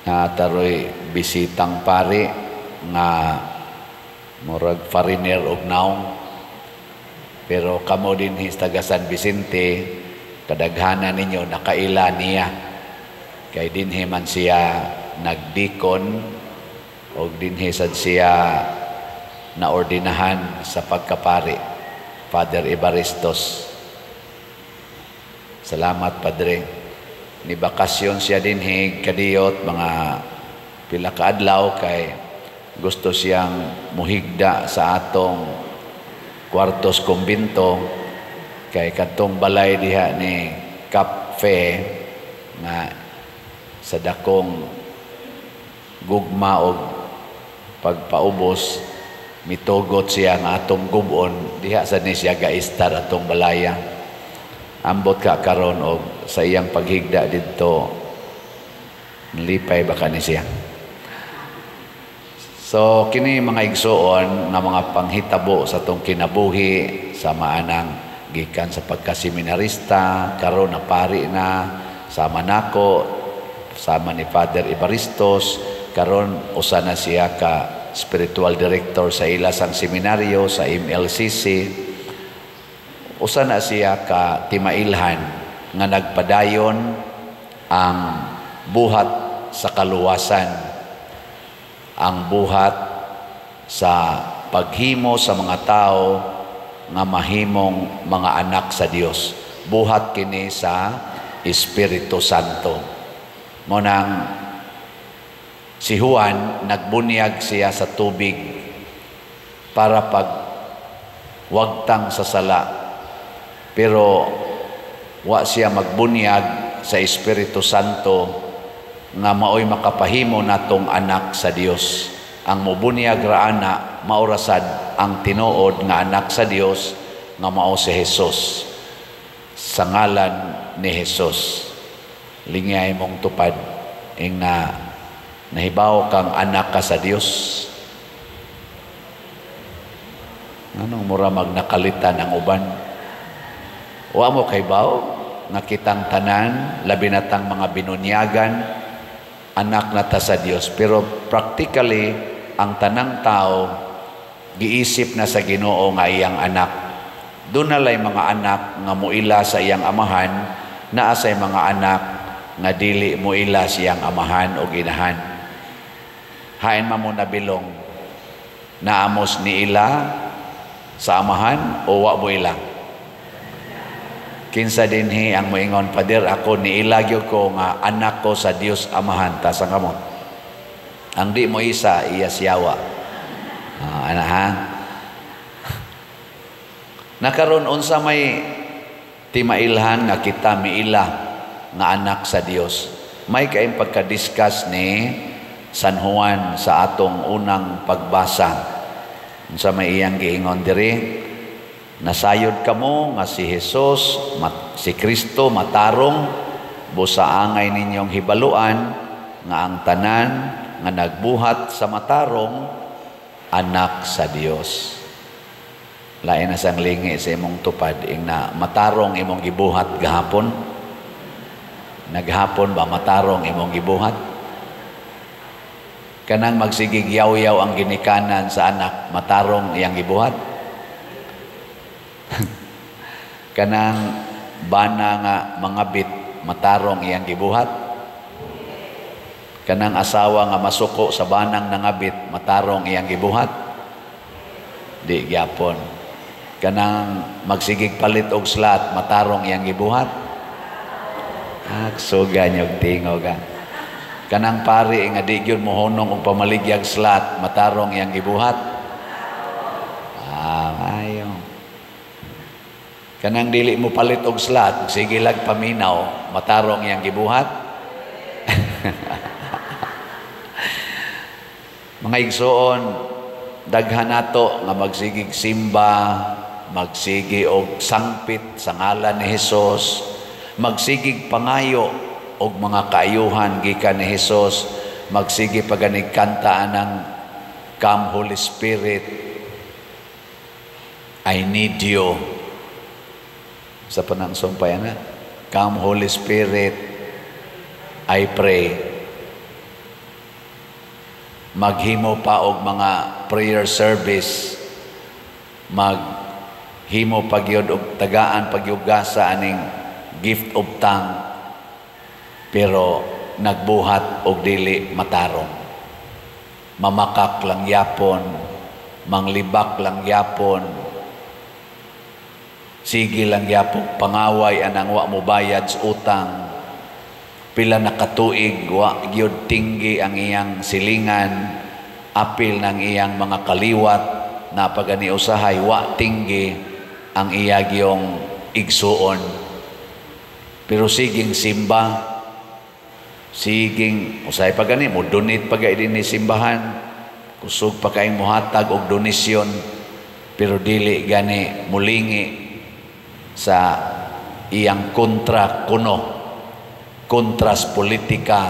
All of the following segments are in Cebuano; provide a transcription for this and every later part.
Naa ta roy bisitang pari nga murag foreigner og nawong. Pero kamo dinhi sa taga San Vicente, kadaghanan ninyo nakaila niya. Kay dinhi man siya nagdikon og dinhi sad siya naordinahan sa pagkapari, Father Evaristos. Salamat, Padre. Ni bakasyon siya dinhi kadiyot mga pila ka adlaw kay gusto siyang muhigda sa atong kwartos kumbinto, kay kadtong balay diha ni Cafe nga sa dakong gugma og pagpaubos mitugot siya nga atong gub-on diha sa ni siya gaistar atong balaya. Ambot ka karon og sa iyang paghigda didto, lipay ba ka ni siya. So kini, mga igsuon, nga mga panghitabo sa atong kinabuhi sa maanang gikan sa pagkaseminarista, karon na pari na sama nako, sama ni Father Evaristos. Karon usa na siya ka spiritual director sa ila sang seminaryo sa MLCC. Usa na siya ka timailhan nga nagpadayon ang buhat sa kaluwasan, ang buhat sa paghimo sa mga tao nga mahimong mga anak sa Dios. Buhat kini sa Espiritu Santo. Mao nang si Juan, nagbunyag siya sa tubig para pag wagtang sa sala. Pero wa siya magbunyag sa Espiritu Santo nga maoy makapahimo natong anak sa Dios. Ang mubunyag ra ana mao ra sad ang tinuod nga anak sa Dios nga mao si Jesus. Sa ngalan ni Jesus. Lingay mong tupad ing na nahibaw kang anak ka sa Dios. Anong mura magnakalitan ang uban? Wa mo kahibaw nga kitang tanan, labi na tang mga binunyagan, anak na ta sa Dios. Pero practically, ang tanang tao giisip na sa Ginoo nga iyang anak. Duna lay mga anak nga muila sa iyang amahan, naa say mga anak nga dili muila siyang amahan o ginahan. Hain man mo nabilong, naamos ni ila sa amahan o wa mo ila? Kinsa dinhi ang moingon, "Pader, ako niila gyud ko nga anak ko sa Dios Amahan"? Taas ang kamot. Ang di mo isa, iya siyawa. Ah, ana ha. Nakaron, unsa may timailhan nga kita miila nga anak sa Dios? May kaayong pagka-discuss ni San Juan sa atong unang pagbasa. Unsa may iyang giingon diri? Nasayod kamo nga si Jesus, si Kristo matarong, busa angay ninyong hibaluan nga ang tanan nga nagbuhat sa matarong anak sa Dios. Lain na sang lingi sa imong tupad ing na matarong imong gibuhat gahapon. Naghapon ba, matarong imong gibuhat? Kanang magsigig yaw-yaw ang ginikanan sa anak, matarong iyang gibuhat? Kanang bana nga mangabit, matarong iyang gibuhat? Kanang asawa nga masuko sa banang nangabit, matarong iyang gibuhat? Di gyapon. Kanang magsigig palit og slot, matarong iyang gibuhat? Ah, suga nyog tingog ka. Kanang pari nga di gyud mohunong og pamaligyag slot, matarong iyang gibuhat? Ah, ayo. Kanang dili mo palit og slot, sige lag paminaw, matarong iyang gibuhat? Mga igsoon, daghan nato nga magsigig simba, magsigi og sangpit sa ngalan ni Hesus, magsigig pangayo og mga kaayuhan gikan ni Hesus, magsigi paganig kanta anang "Come Holy Spirit, I need you." Sa panang sumpay na, "Come Holy Spirit, I pray." Maghimo pa og mga prayer service, maghimo pa gyud og tagaan pagyugasa aning gift of tongue, pero nagbuhat og dili matarong. Mamakak lang yapon, manglibak lang yapon, sige lang yapon pangaway anang wa mo bayad sa utang. Pila na katuig wa gyud tinggi ang iyang silingan, apil ng iyang mga kaliwat na pagani usahay wa tinggi ang iya gyong igsuon. Pero siging simba, siging usahay pa gani mo donate pa gani ni simbahan, kusog pa kaayong muhatag og donasyon, pero dili gani mulingi sa iyang kontra kuno, kontra sa politika,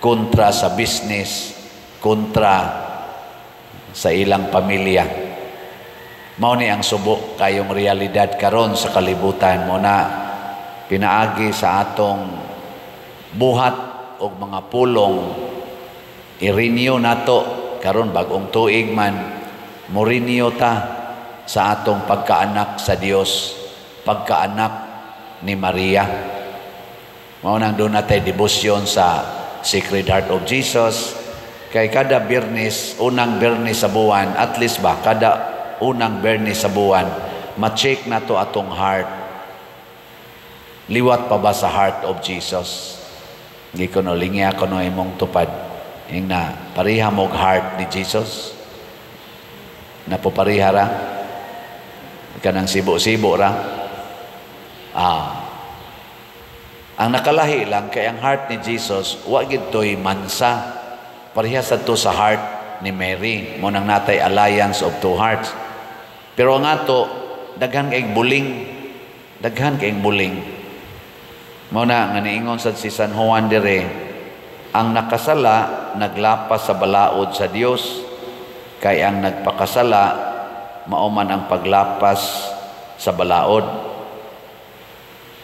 kontra sa business, kontra sa ilang pamilya. Mao ni ang subo kayong realidad karon sa kalibutan mo na pinaagi sa atong buhat og mga pulong, i-renew nato karon, bag-ong tuig man, mo-renew ta sa atong pagkaanak sa Dios, pagkaanak ni Maria. Mao nang duna tay debosyon sa Sacred Heart of Jesus kay kada Biyernes, unang Biyernes sa buwan, at least ba, kada unang Biyernes sa buwan, ma-check nato atong heart. Liwat pa ba sa heart of Jesus? Hindi ko no, lingya ko no imong tupad. Ing na, pareha mo heart ni Jesus? Napopariha ra? Kanang sibo-sibo ra? Ah. Ang nakalahi lang kay ang heart ni Jesus wa gid to'y mansa. Pareha sa to sa heart ni Mary. Mao nang natay alliance of two hearts. Pero ang ato, daghan kay buling. Daghan kay buling. Mao na nga niingon sad si San Juan dire, ang nakasala naglapas sa balaod sa Dios, kay ang nagpakasala mao man ang paglapas sa balaod.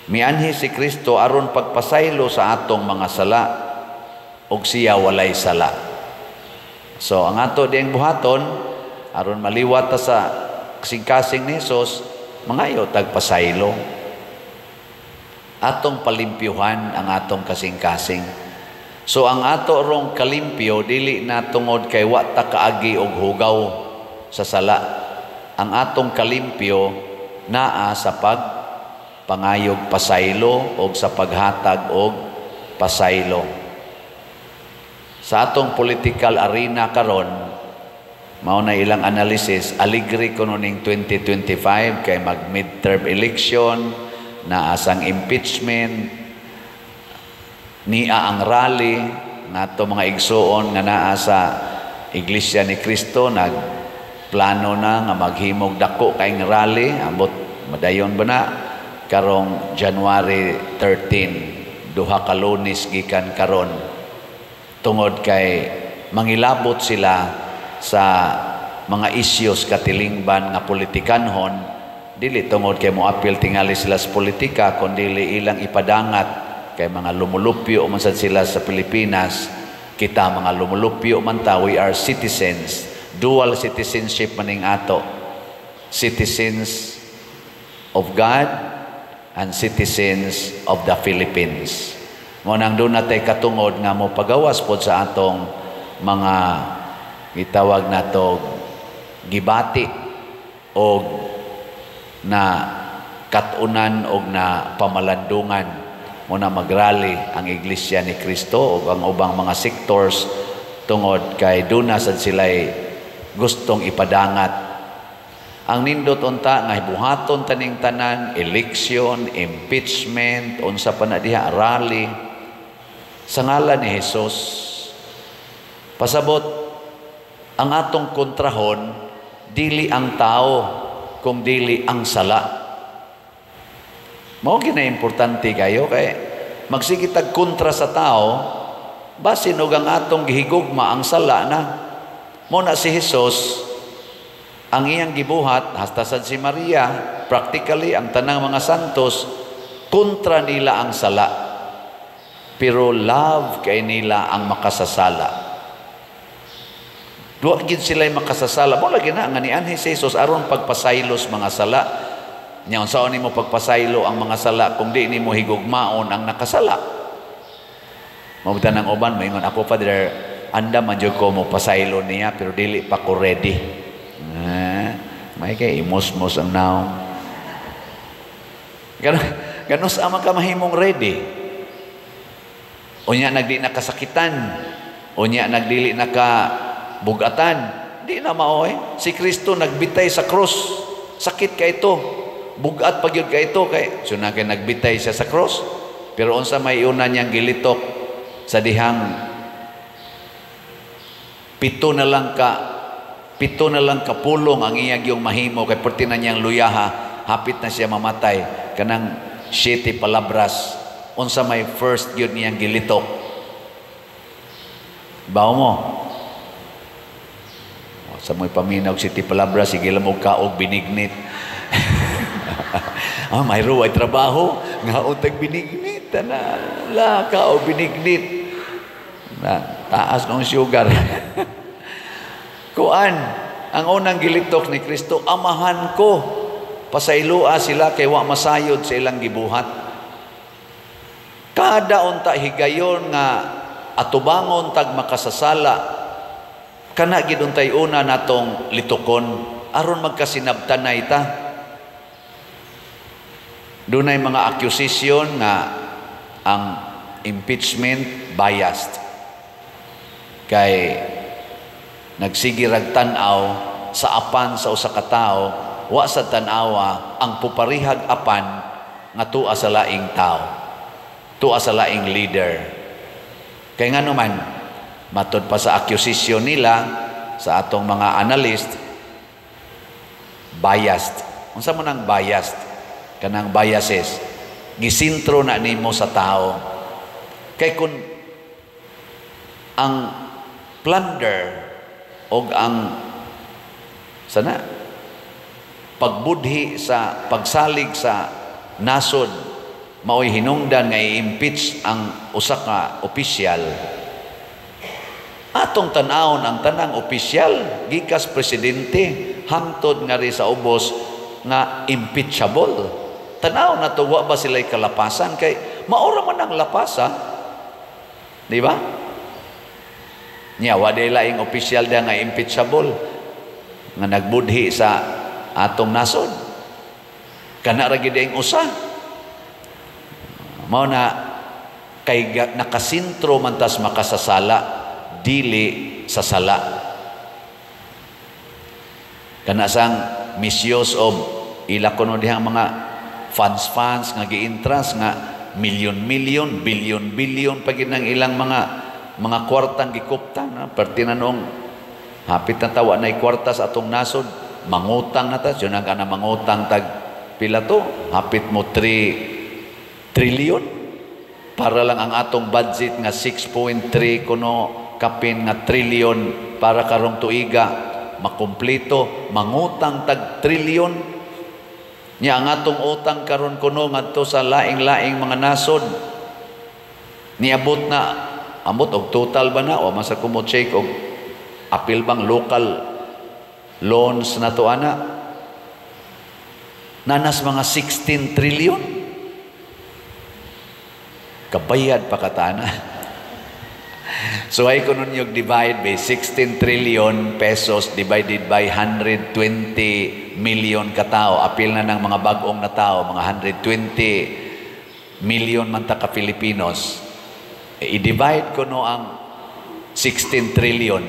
Mianhi si Kristo aron pagpasaylo sa atong mga sala, ug siya walay sala. So ang ato diyang buhaton aron maliwat ta sa kasing-kasing ni Jesus, mangayo tag pasaylo. Atong palimpyuhan ang atong kasing-kasing. So ang ato rong kalimpyo dili na tungod kay wa ta kaagi og hugaw sa sala. Ang atong kalimpyo naa sa pagpangayog pasaylo og sa paghatag og pasaylo. Sa atong political arena karon, mao na ilang analysis, aligre kuno ning 2025 kay mag midterm election, naa sang impeachment, nia ang rally nato mga igsuon nga naa sa Iglesia ni Cristo, nagplano na nga maghimog dako kay rally, ambot madayon ba na karong January 13, 2 ka Lunes gikan karon, tungod kay mangilabot sila sa mga isyos katilingban nga politikanhon, dili tungod kay moapil tingali sila sa politika, kundi ilang ipadangat kay mga lumulupyo man sad sila sa Pilipinas. Kita mga lumulupyo man ta, we are citizens, dual citizenship maning ato, citizens of God and citizens of the Philippines. Mao nang duna tay katungod nga mo pagawas pod sa atong mga gitawag nato gibati og na katunan og na pamalandungan mo na magrally ang Iglesia ni Cristo ug ang ubang mga sectors tungod kay duna sad sila'y gustong ipadangat. Ang nindot unta nga buhaton taning tanan, election, impeachment, unsa pa na diha, rally sa ngalan ni Jesus. Pasabot, ang atong kontrahon dili ang tao kung dili ang sala. Mao gina importante kayo kay magsige tag kontra sa tao, basin og ang atong gihigugma ang sala na. Mo na si Jesus ang iyang gibuhat, hasta sad si Maria, practically ang tanang mga santos, kontra nila ang sala. Pero love kay nila ang makasasala. Duwa gid sila makasasala. Mo lagi na nga nianhi si Jesus aron pagpasaylo sa mga sala. Nya unsaon nimo pagpasaylo ang mga sala kung di nimo higugmaon ang nakasala? Mabutan ang uban moingon ako, "Father, andam man jud ko mo pasaylo niya pero dili pa ko ready." Eh, may kay imosmos ang naong. Ganos ama ka mahimong ready. Unya nagdi na kasakitan. Unya nagdili na ka bugatan. Di na maoy. Si Kristo nagbitay sa krus. Sakit ka ito. Bugat pag yun ka ito. Kay, so na kay nagbitay siya sa krus. Pero unsa may una niyang gilitok sa dihang pito na lang ka pulong ang iya gyung mahimo kay perti na niyang luyaha, hapit na siya mamatay, kanang siete palabras. Unsa may first gyud niyang gilitok? Bawo mo sa mo'y paminaw, siete palabras, sige lang mo kaog binignit. Ah, mayro ay trabaho nga tag binignit na la kaog binignit na taas ng sugar. Kuan, ang unang gilitok ni Kristo, "Amahan ko, pasayloa sila kay wa masayod sa ilang gibuhat." Kada unta higayon nga atubangon tag makasasala, kana gid untay una natong litukon aron magkasinabtanay ta. Dunay mga accusation nga ang impeachment biased kay nagsige rag tan-aw sa apan sa usa ka tawo, wa sa tan-awa ang puparihag apan nga tuwa sa laing tao, tuwa sa laing leader. Kay ngano man, matud pa sa accusation nila sa atong mga analyst, biased. Unsa man ang biased? Kanang biases, gisintro na nimo sa tao. Kay kun ang plunder og ang sana pagbudhi sa pagsalig sa nasod maoy hinungdan nga i-impeach ang usa ka opisyal, atong tan-awon ang tanang opisyal gikas presidente hangtod ngari sa ubos nga impeachable. Tan-aw na to, wa ba sila'y kalapasan? Kay maura man ang lapasa, di ba? Nya wa day laing opisyal da nga impeachable nga nagbudhi sa atong nasod. Kana ra gid ang usa. Mao na kay nakasintro man tas makasasala, dili sa sala. Kana sang misuse of ila kuno dihang mga funds nga gi-interest nga milyon-milyon, bilyon-bilyon pa gid ng ilang mga kwartang gikuptan na perti na noong hapit na tawa na kwarta sa atong nasod, mangutang na ta yun ang kana mangutang tag pila to, hapit mo 3 trillion para lang ang atong budget nga 6.3 kuno kapin nga trillion para karong tuiga makumpleto, mangutang tag trillion. Nya ang atong utang karon kuno ngadto sa laing-laing mga nasod niabot na ambot og total ba na o man sa kumo check og apil bang local loans na to ana nanas mga 16 trillion, kabayad pa katana. So ay kuno niyo divide by 16 trillion pesos divided by 120 million katao. Apil na ng mga bag-ong na tao, mga 120 million man ta ka Filipinos. E, i-divide ko no ang 16 trillion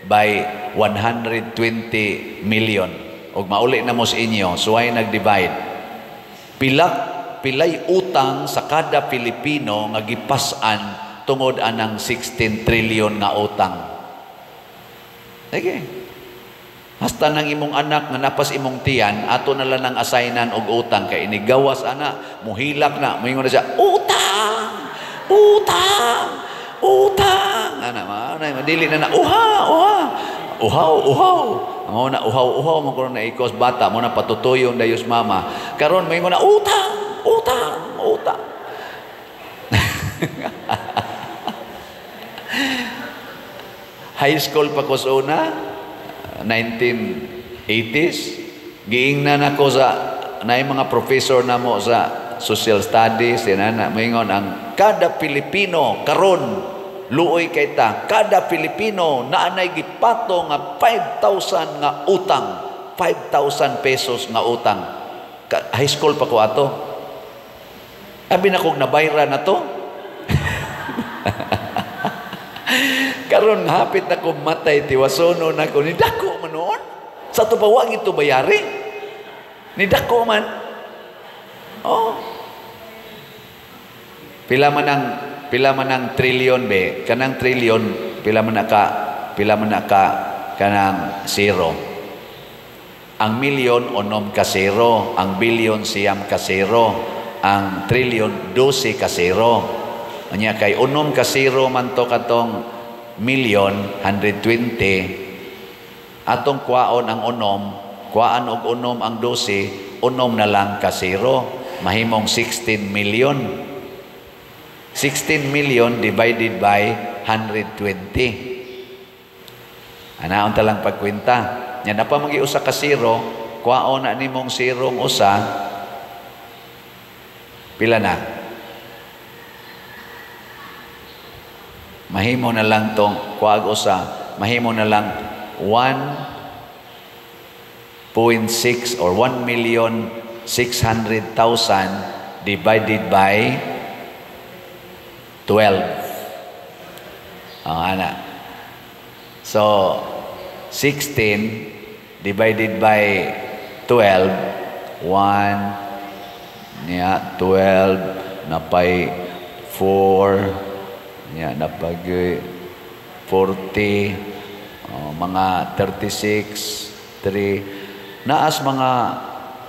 by 120 million. Og mauli na mo sa inyo, so ay nag-divide. Pila, pilay utang sa kada Pilipino nga gipas-an tungod anang 16 trillion nga utang? Sige. Hasta nang imong anak nga napas imong tiyan, ato na lang ang assignan og utang kay inigawas ana, muhilak na, moingon na siya, "Utang! Utang! Utang!" Ana, ma, dili na na, "Uha, uha. Uhaw, uhaw." Mao na uhaw, uhaw mo kuno na ikos bata, mo na patutuyon dayos mama. Karon moingon na, "Utang! Utang! Utang!" High school pa ko sa una, 1980s, giingnan ako sa naay mga professor namo sa social studies, inana moingon ang kada Pilipino karon, luoy kay ta, kada Pilipino naanay gipato nga 5,000 nga utang, 5,000 pesos nga utang. High school pa ko ato. Abi na kog nabayra na to. Karon hapit na ko matay, tiwasono na ko, ni dako man noon. Sa ato pa wa gito bayari. Ni dako man. Oh. Pila man ang trilyon be, kanang trilyon pila man na ka kanang zero. Ang milyon 6 ka zero, ang bilyon 9 ka zero, ang trilyon 12 ka zero. Anya kay 6 ka zero man to katong milyon 120, atong kwaon ang unom, kuhaan og unom ang 12, unom na lang ka zero, mahimong 16 million. 16 million divided by 120. Anaon ta lang pagkwenta. Nya na pa magi usa ka zero, kwaon na nimong zerong usa, pila na? Mahimo na lang tong kuag usa, mahimo na lang 1.6 or 1,600,000 divided by 12. Oh, ana. So, 16 divided by 12, 1, niya, 12, napay 4, niya, napag 40, oh, mga 36, 3, naas mga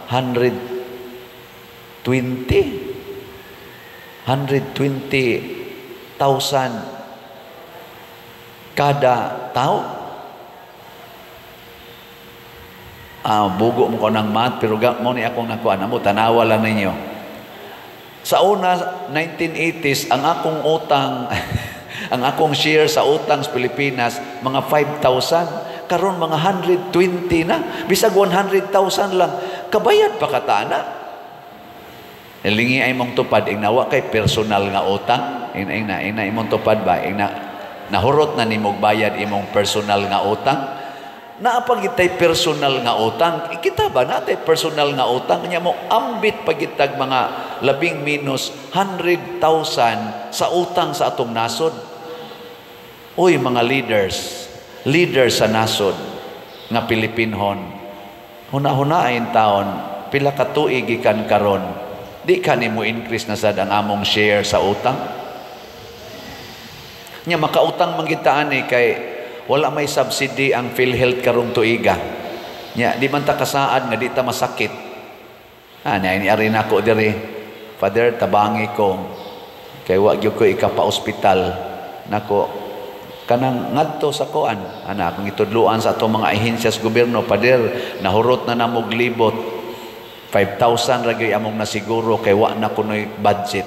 120,000 kada tao. Bugo mo ko ng math, pero mo ni akong nakuha na mo, tanawa lang ninyo. Sa una, 1980s, ang akong utang, ang akong share sa utang sa Pilipinas, mga 5,000. Karon mga 120 na. Bisag 100,000 lang. Kabayad pa katana. Lingi ay mong tupad, ingnawa kay personal nga utang. Ingna imong tupad ba? Ingna, nahurot na nimog bayad imong personal nga utang. Naapagitay personal nga utang. Kita ba natay personal nga utang? Nya mo ambit pagitag mga labing minus 100,000 sa utang sa atong nasod. Uy, mga leaders, leaders sa nasod nga Pilipinhon, huna-hunain taon, pila ka tuig gikan karon, di ka nimo increase na sad ang among share sa utang. Nya makautang man kita ani kay wala may subsidy ang PhilHealth karong tuiga. Nya di man ta kasaad nga di ta masakit. Ah, ni ari nako diri. Father, tabangi ko kay wa gyud ko ikapa-ospital nako kanang ngadto sa kuan. Ana akong itudloan sa atong mga ahensya sa gobyerno, Father, nahurot na namog libot. 5,000 ra gyud among nasiguro kay wa na kunoy budget.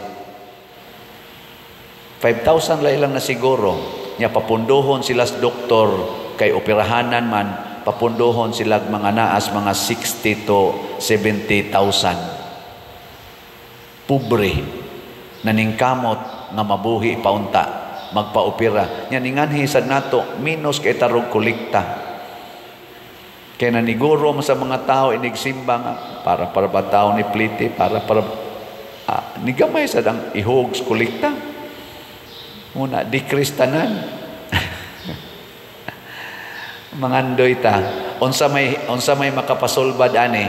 5,000 la ilang nasiguro. Nya papunduhon sila sa doktor kay operahanan man, papunduhon sila mga naas mga 60 to 70,000. Pobre naningkamot nga mabuhi paunta, magpaopera. Nya ninganhi sad nato minus kay tarog kolekta. Kay naniguro mo sa mga tao inigsimba nga para ba tao ni pliti, para nigamay sad ang ihog sa kolekta. Muna, di kristanan. Mangandoy ta. Unsa may makapasulbad ani,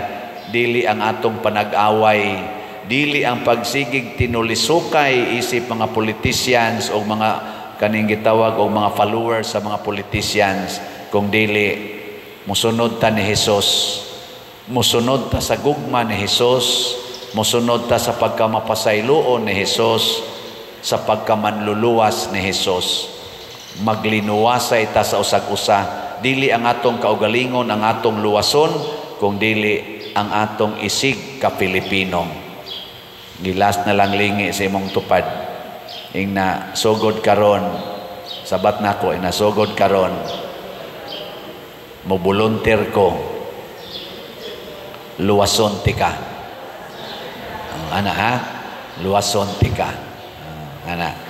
dili ang atong panag-away, dili ang pagsigig tinulisukay isip mga politicians o mga kaning gitawag o mga followers sa mga politicians, kung dili musunod ta ni Hesus, musunod ta sa gugma ni Hesus, musunod ta sa pagkamapasayloon ni Hesus, sa pagkamanluluwas ni Hesus. Maglinuwasay ta sa usag-usa. Dili ang atong kaugalingon ang atong luwason, kung dili ang atong isig ka Pilipino. Gilas na lang lingi sa imong tupad. Ingna sugod karon, Sabat nako, inasugod karon, mo volunteer ko, luwason tika. Oh, ana ha, luwason tika. Oh, ana.